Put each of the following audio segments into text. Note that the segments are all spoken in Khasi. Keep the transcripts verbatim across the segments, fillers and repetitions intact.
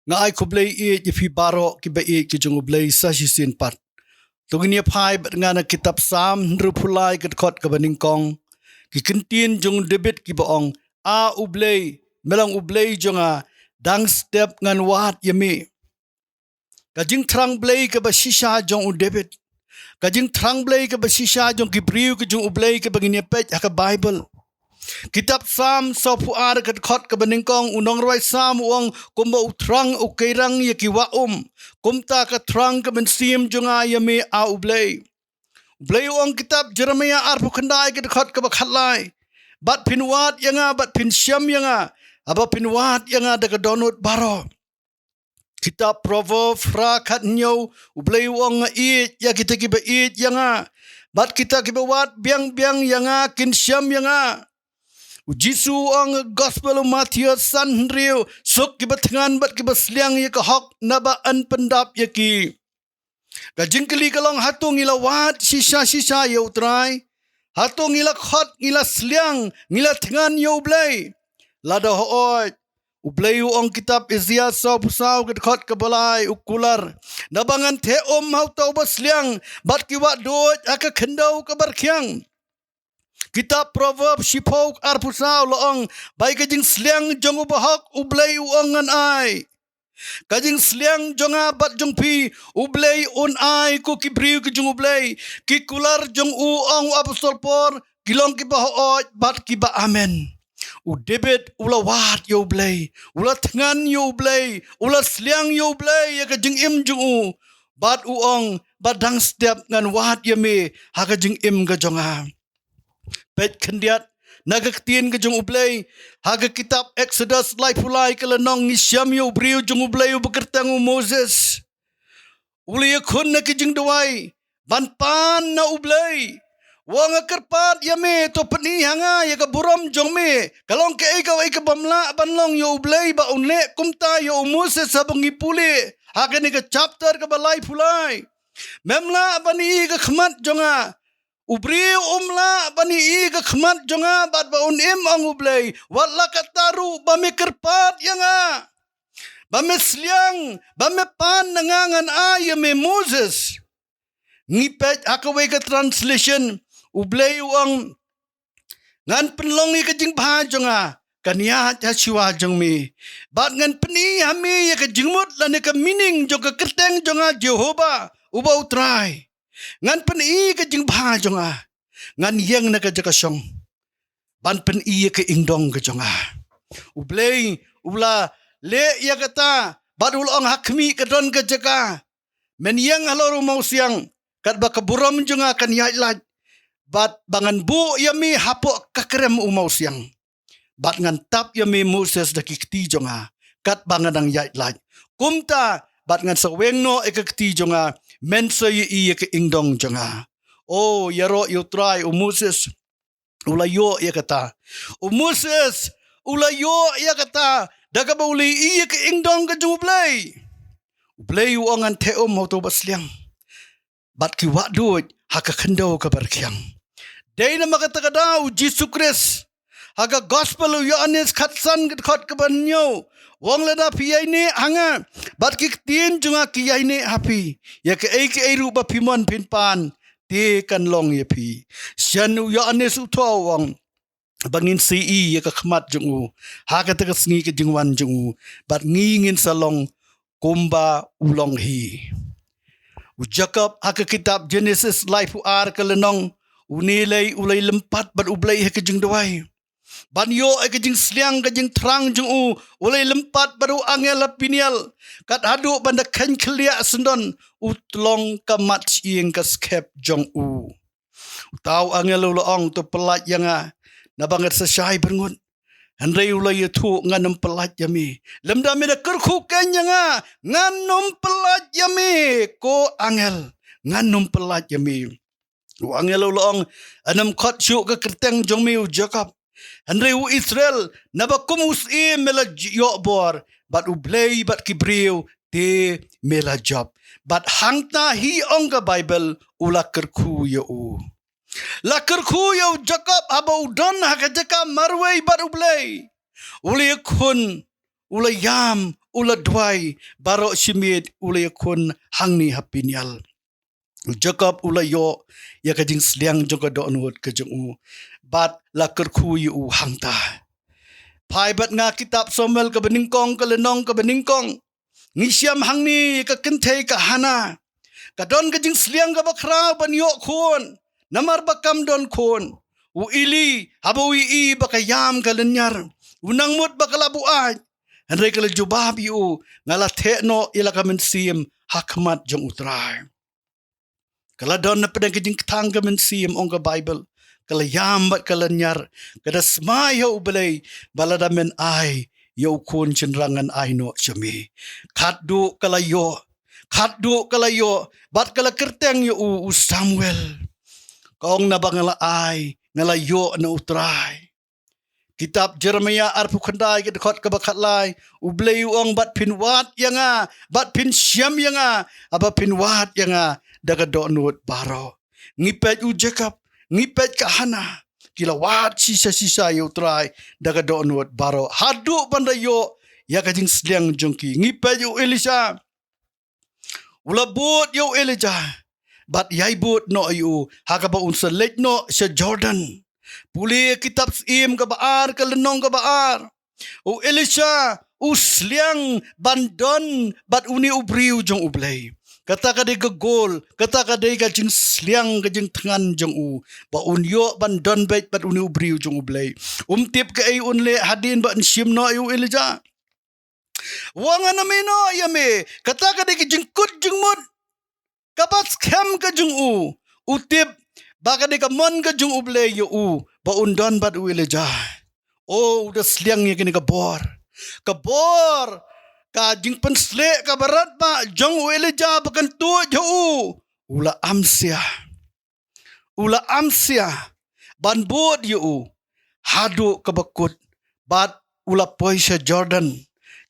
Nga ai khublei ïeit ïa phi baroh kiba ïeit ki jong U Blei sa shisien pat. To ngin ïa phai bad nga na kitab Salm hynriewphew lai ka dkhot kaba nyngkong. Ki kyntien jong u David kiba ong, A U Blei, me long U Blei jong nga, dang step ngan wad ïa me. Ka jingthrang Blei kaba shisha jong u David. Ka jingthrang Blei kaba shisha jong ki briew ki jong U Blei kaba ngin ïa peit ha ka Bible. Kitab Salm sawphew ar ka dkhot kaba nyngkong, u nongrwai Salm u ong, kumba u thrang u keirang ïa ki wah um, kumta ka thrang ka mynsiem jong nga ïa me, A U Blei. U Blei u ong, kitab Jeremiah arphew khyndai ka dkhot kaba khatlai, bad phin wad ïa nga, bad phin shem ïa nga, haba phin wad ïa nga da ka dohnud baroh. Kitab Proverb phra khathynñiew, U Blei u ong, nga ïeit ïa kita kiba ïeit ïa nga, bad kita kiba wad biang biang ïa nga kin shem ïa nga. U Jisu u ong, Gospel u Mathaios san hynriew, suk kiba thngan bad kiba sliang ïa ka hok, naba yn pyndap ïa ki. Ka jingkylli ka long, hato ngi la wad shisha shisha ïa U Trai? Hato ngi la khot, ngi la sliang, ngi la thngan ïa U Blei? Lada hooid, U Blei u ong, kitab Isaïah sawphew saw ka dkhot kaba lai, u kular, naba ngan theh um ha uta uba sliang, bad ki wah duid ha ka khyndew kaba rkhiang. Kitab Proverb shiphew arphew saw la ong, ba ïa ka jingsliang jong u bahok U Blei u ong, ngan ai. Ka jingsliang jong nga bad jong phi, U Blei un ai, ko ki briew ki jong U Blei. Ki kular jong u, ong u apostol Paul, ki long kiba hooid bad kiba amen. U David u la wad ïa U Blei, u la thngan ïa U Blei, u la sliang ïa U Blei ïa ka jingim jong u, bad u ong, ba dang step ngan wad ïa me ha ka jingim ka jong nga. Peit khyndiat na ka ktien ka jong U Blei, ha ka kitab Exodus laiphew lai ka lynnong, ngi shem ïa u briew jong U Blei uba kyrteng u Moses. U la ïakhun na ki jingduwai ban pan na U Blei. U ong, nga kyrpad ïa me, to pyni ha nga ïa ka burom jong me. Ka long kaei kaei kaba ym lah ban long ïa U Blei ba un leh kumta ïa u Moses, haba ngi pule ha kane ka chapter kaba laiphew lai. Mem lah ban ïohi ka khmat jong nga. U briew um lah ban ïohi ka khmat jong nga bad ba un im, ong U Blei, wat la katta ruh ba me kyrpad ïa nga, ba me sliang, ba me pan na nga, ngan ai ïa me Moses. Ngi peit ha kawei ka translation, U Blei u ong, ngan pynlong ïa ka jingbha jong nga kan ïaid ha shuwa jong me, bad ngan pyni ha me ïa ka jingmut lane ka meaning jong ka kyrteng jong nga Jehovah, uba U Trai. Ngan pyni ka jingbha jong nga. Ngan ïeng na ka jaka shong ban pyni ïa ka ingdong ka jong nga. U Blei u la leh ïa kata, bad u la ong, ha khmih ka don ka jaka. Men ïeng halor u mawsiang, katba ka burom jong nga kan ïaid lait, bad ba ngan buh ïa me hapoh ka krem u mawsiang. Bad ngan tap ïa me Moses da ki kti jong nga, katba nga dang ïaid lait. Kumta, bad ngan sa weng noh ïa ka kti jong nga, men sa ïohi ïa ka ingdong jong nga. O, ïaroh ïa U Trai, u Moses u la ïoh ïa kata. U Moses u la ïoh ïa kata da kaba u la ïohi ïa ka ingdong ka jong U Blei. U Blei u ong, ngan theh um ha uta uba sliang, bad ki wah duid ha ka khyndew kaba rkhiang. Dei namar kata ka daw U Jisu Khrist, ha ka Gospel u Ïoannis khatsan ka dkhot kaba hynñiew, u ong, lada phi ïaineh ha nga, bad ki ktien jong nga ki ïaineh ha phi, ïa kaei kaei ruh ba phi mon phin pan, te kan long ïa phi. Shen u Ïoannis u thoh, u ong, ba ngin sa ïohi ïa ka khmat jong u ha kata ka sngi ka jingwan jong u, bad ngi ngin sa long kumba u long hi. U Jakob ha ka kitab Jenesis laiphew ar ka lynnong, une lei u la ïalympat bad U Blei ha ka jingduwai. Ban ïoh ïa ka jingsliang ka jingthrang jong u, u la ïalympat bad u angel ha Peniel, kat haduh ban da kheiñ khylliah syndon, u tlong ka mat shyieng ka skhem jong u. Uta u angel u la ong, to pyllait ïa nga, naba nga da sa shai byrngut. Hynrei u la ïathuh, ngan ym pyllait ïa me. Lymda me da kyrkhu keiñ ïa nga, ngan ym pyllait ïa me, ko angel, ngan ym pyllait ïa me. U angel u la ong, yn ym khot shuh ka kyrteng jong me u Jakob, hynrei u Israel, naba kum u syiem me la ïoh bor, bad U Blei bad ki briew te me la jop. Bad hangta hi, ong ka Baibl, u la kyrkhu ïa u. La kyrkhu ïa u Jakob haba u don ha ka jaka marwei bad U Blei. U la ïakhun, u la ïam, u la duwai, baroh shi miet u la ïakhun hangne ha Peniel. U Jakob u la ïoh ïa ka jingsliang jong ka dohnud ka jong u, bad la kyrkhu ïa u hangta. Phai bad nga kitab Samuel kaba nyngkong, ka lynnong kaba nyngkong. Ngi shem hangne ïa ka kynthei ka Hana. Ka don ka jingsliang kaba khraw ban ïoh khun, namar ba kam don khun. U Eli, haba u ïohi ba ka ïam ka lynñiar, u nang mut ba ka la buaid. Hynrei ka la jubab ïa u, nga la theh noh ïa la ka mynsiem ha khmat jong U Trai. Ka la don na pdeng ka jingkthang ka mynsiem, ong ka Baibl. Ka la ïam bad ka la lynñiar, ka da smai ha U Blei, ba lada men ai ïa u khun shynrang ngan ai noh sha me. Khatduh ka la ïoh, khatduh ka la ïoh, bad ka la kyrteng ïa u, u Samuel. Ka ong naba nga la ai, nga la ïoh na U Trai. Kitab Jeremiah arphew khyndai ka dkhot kaba khatlai. U Blei u ong bad phin wad ïa nga, bad phin shem ïa nga, haba phin wad ïa nga da ka dohnud baroh. Ngi peit u Jakob, ngi peit ka Hana. Ki la wad shisha shisha ïa U Trai da ka dohnud baroh. Haduh ban da ïoh ïa ka jingsliang jong ki. Ngi peit u Elisha. U la bud ïa u Elijah. Bad ïai bud noh ïa u, ha kaba un sa leit noh sha Jordan. Pule kitab Syiem kaba ar, ka lynnong kaba ar. U Elisha, u sliang ban don bad une u briew jong U Blei. Kata ka dei ka goal, kata ka dei ka jingsliang, ka jingthngan jong u. Ba un ïoh ban don beit bad une u briew jong U Blei. Um tip kaei un leh hadien ba un shim noh ïa u Elijah. Wan ngan ïamih noh ïa me, kata ka dei ka jingkut jingmut kaba skhem ka jong u. U tip ba ka dei ka mon ka jong U Blei ïa u, ba un don bad u Elijah. O, u da sliang ïa kane ka bor. Ka bor, ka jingpynsleh kaba radbah jong u Elijah ba kan tuid ha u. U la amsia. U la amsia ban bud ïa u haduh kaba kut, bad u la poi sha Jordan.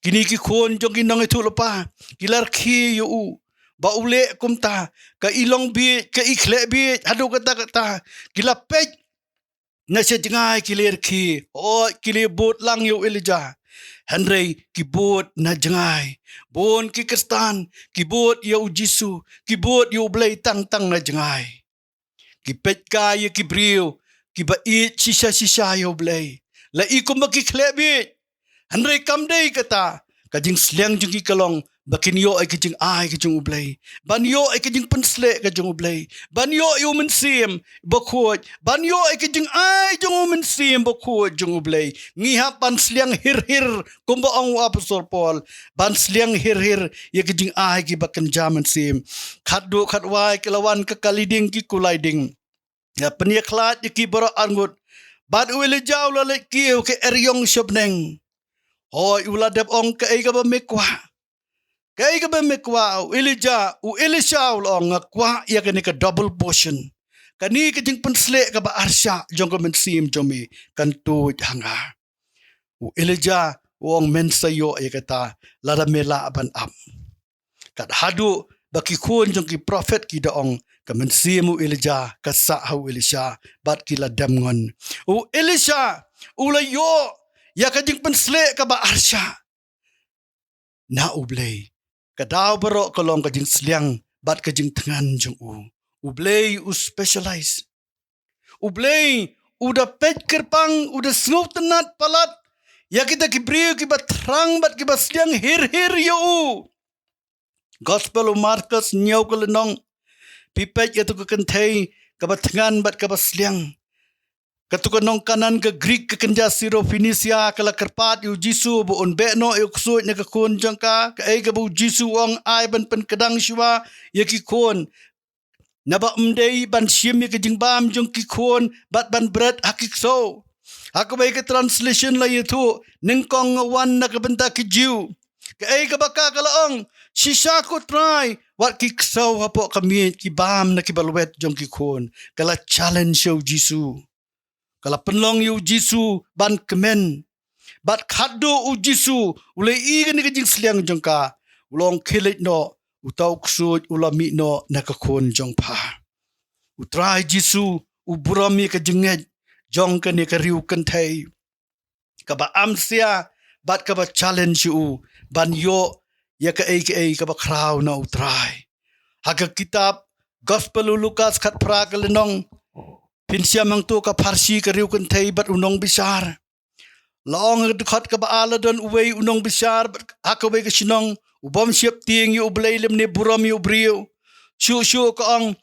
Kine ki khun jong ki nongïathuhlypa ki la rkhie ïa u ba u leh kumta, ka i long bieit, ka i khleh bieit, haduh katta katta. Ki la peit na sha jngai, ki la rkhie, o, ki la bud lang ïa u Elijah. Hynrei ki bud na jngai. Bun ki Khristan ki bud ïa u Jisu, ki bud ïa U Blei tang tang na jngai. Ki peit kai ïa ki briew kiba ïeit shisha shisha ïa U Blei. La i kumba ki khleh bieit. Hynrei kam dei kata, ka jingsliang jong ki ka long ba kin ïoh ïa ka jingai ka jong U Blei, ban ïoh ïa ka jingpynsleh ka jong U Blei, ban ïoh ïa u Mynsiem Bakhuid, ban ïoh ïa ka jingai jong u Mynsiem Bakhuid jong U Blei. Ngi hap ban sliang hir hir, kumba ong u Apostol Paul, ban sliang hir hir ïa ka jingai kiba kynja mynsiem. Khatduh khatwai, ki la wan ka kali ding ki kulai ding. Ïa pynïakhlad ïa ki baroh arngut. Bad u Elijah u la leit kiew ka eriong sha bneng. Hooid, u la dep ong, kaei kaba me kwah? Kaei kaba me kwah? U Elijah, u Elisha u la ong, nga kwah ïa kane ka double portion. Kane ka jingpynsleh kaba arshah jong ka mynsiem jong me kan tuid ha nga. U Elijah u ong, men sa ïoh ïa kata lada me lah ban ap. Kat haduh ba ki khun jong ki prophet ki da ong, ka mynsiem u Elijah ka sah ha u Elisha, bad ki la dem ngon. U Elisha u la ïoh ïa ka jingpynsleh kaba arshah na U Blei. Ka daw baroh ka long ka jingsliang bad ka jingthngan jong u. U Blei u specialize. U Blei u da peit kyrpang, u da sngewtynnad palat ïa kita ki briew kiba thrang bad kiba sliang hir hir ïa u. Gospel u Markos hynñiew ka lynnong. Phi peit ïa tu ka kynthei kaba thngan bad kaba sliang. Katu ka nong Kanaan ka Greek ka kynja Syrophoenicia ka la kyrpad ïa u Jisu ba un beh noh ïa u ksuid na ka khun jong ka. Kaei kaba u Jisu u ong? Ai ban pynkdang shuwa ïa ki khun. Naba ym dei ban shim ïa ka jingbam jong ki khun bad ban bret ha ki ksew. Ha kawei ka translation la ïathuh, nyngkong nga wan na ka bynta ki Jiw. Kaei kaba ka, ka la ong, shisha ko Trai, wat ki ksew hapoh ka miej ki bam na ki balwet jong ki khun. Ka la challenge ïa u Jisu. Ka la pynlong ïa u Jisu ban kmen. Bad khatduh u Jisu u la ïohi ïa kane ka jingsliang jong ka, u la ong, khie leit noh, uta u ksuid u la mih noh na ka khun jong pha. U Trai Jisu u burom ïa ka jingngeit jong kane ka riewkynthei kaba amsia, bad kaba challenge ïa u ban ïoh ïa kaei kaei kaba khraw na U Trai. Ha ka kitab Gospel u Lukas khatphra ka lynnong, phin shem hangto ka pharshi ka riewkynthei bad u nongbishar. La ong ha ka dkhot kaba ar, la don uwei u nongbishar ha kawei ka shnong, u bym sheptieng ïa U Blei lymne burom ïa u briew. Shuh shuh ka ong,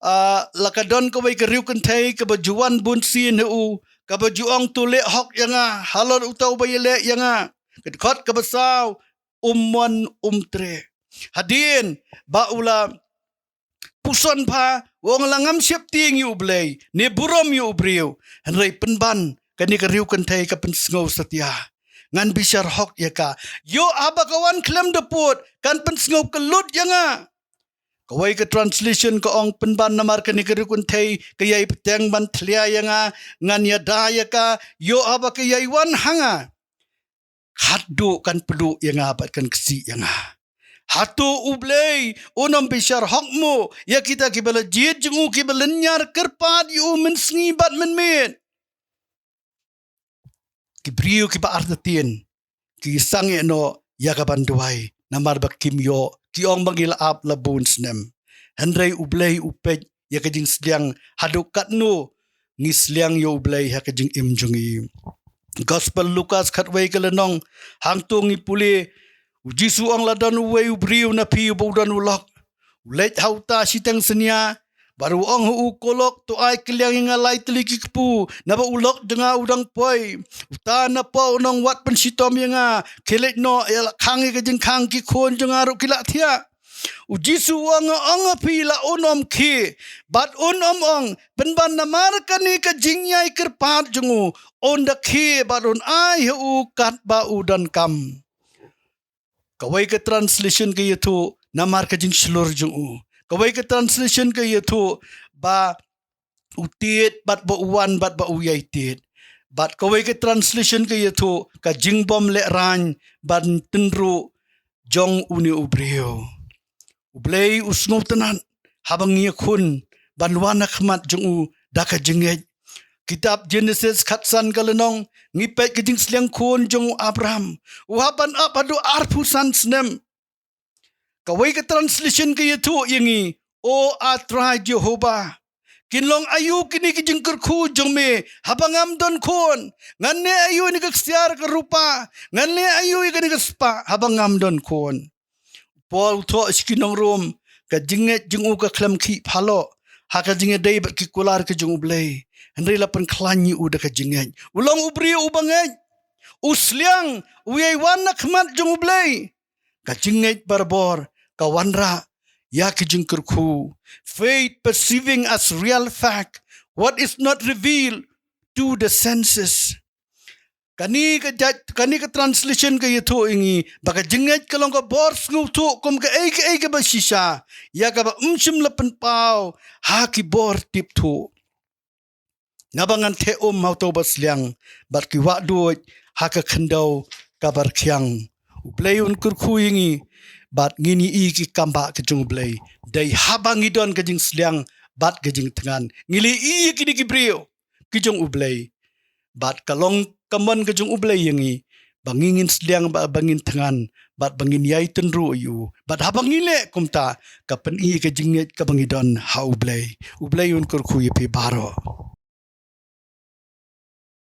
ah, la ka don kawei ka riewkynthei kaba ju wan bun sien ha u, kaba ju ong, "To leh hok ïa nga, halor uta uba ïaleh ïa nga." Ka dkhot kaba saw, um mon um treh. Hadien ba u la puson bha, u ong, "La ngam sheptieng ïa U Blei ne burom ïa u briew, hynrei pynban kane ka riewkynthei ka pynsngew satia. Ngan bishar hok ïa ka. Ïoh haba ka wan khlem da pud, kan pynsngew kyllut ïa nga." Kawei ka translation ka ong, "Pynban namar kane ka riewkynthei ka ïai bteng ban thlia ïa nga, ngan ïada ïa ka. Ïoh haba ka ïai wan ha nga, khadduh kan pduh ïa nga bad kan ksih ïa nga. Hato U Blei un ym bishar hok mo ïa kita kiba la jied jong u, kiba lynñiar kyrpad ïa u mynsngi bad mynmiet?" Ki briew kiba artatien ki sangeh noh ïa ka ban duwai, namar ba kim ïoh, ki ong ba ngi la ap la bun snem. Hynrei U Blei u peit ïa ka jingsliang, haduh katno ngi sliang ïa U Blei ha ka jingim jong ngi. Gospel Lukas khatwei ka lynnong, hangto ngi pule, U Jisu u ong, "La don uwei u briew na phi uba u don u lok. U leit ha uta shiteng synñia bad u ong ha u, 'Ko lok, to ai kylliang ïa nga lai tylli ki kpu, naba u lok jong nga u dang poi.' Uta na pdeng u ong, 'Wat pynshitom ïa nga, khie leit noh, ïa la khang ïa ka jingkhang, ki khun jong nga ruh ki la thiah.' U Jisu u ong, nga ong ha phi, la un ym khie bad un ym ong, pynban namar kane ka jingïai kyrpad jong u, un da khie bad un ai ha u katba u donkam." Kawei ka translation ka ïathuh namar ka jingshlur jong u. Kawei ka translation ka ïathuh ba u tied bad ba u wan bad ba u ïai tied. Bad kawei ka translation ka ïathuh ka jingbym lehraiñ ban tynruh jong une u briew. U Blei u sngewtynnad haba ngi ïakhun ban wan ha khmat jong u da ka jingngeit. Kitab Genesis khatsan ka lynnong, ngi peit ka jingsliang khun jong u Abraham, u hap ban ap haduh arphew san snem. Kawei ka translation ka ïathuh ïa ngi, "O A Trai Jehobah, kin long aïu kine ki jingkyrkhu jong me haba ngam don khun? Ngan leh aïu ïa kane ka ksiar ka rupa? Ngan leh aïu ïa kane ka spah haba ngam don khun?" Paul u thoh sha ki nong Rom, ka jingngeit jong u ka khlem khih phalloh ha ka jingïadei bad ki kular ka jong U Blei, hynrei la pynkhlaiñ ïa u da ka jingngeit. U long u briew uba ngeit, u sliang, u ïai wan na khmat jong U Blei. Ka jingngeit barabor ka wanrah ïa ki jingkyrkhu. Faith perceiving as real fact what is not revealed to the senses. Kane ka jait, kane ka translation ka ïathuh ïa ngi ba ka jingngeit ka long ka bor sngewthuh kum kaei kaei kaba shisha, ïa kaba ym shym la pynpaw ha ki bor tipthuh. Naba ngan theh um ha uta uba sliang bad ki wah duid ha ka khyndew kaba rkhiang. U Blei un kyrkhu ïa ngi bad ngin ïohi ki kambah ka jong U Blei. Dei haba ngi don ka jingsliang bad ka jingthngan, ngi la ïohi ïa kine ki briew ki jong U Blei. Bad ka long ka mon ka jong U Blei ïa ngi ba ngi ngin sliang bad ba ngin thngan bad ba ngin ïai tynruh ïa u. Bad haba ngi leh kumta, ka pyni ka jingngeit kaba ngi don ha U Blei. U Blei un kyrkhu ïa phi baroh.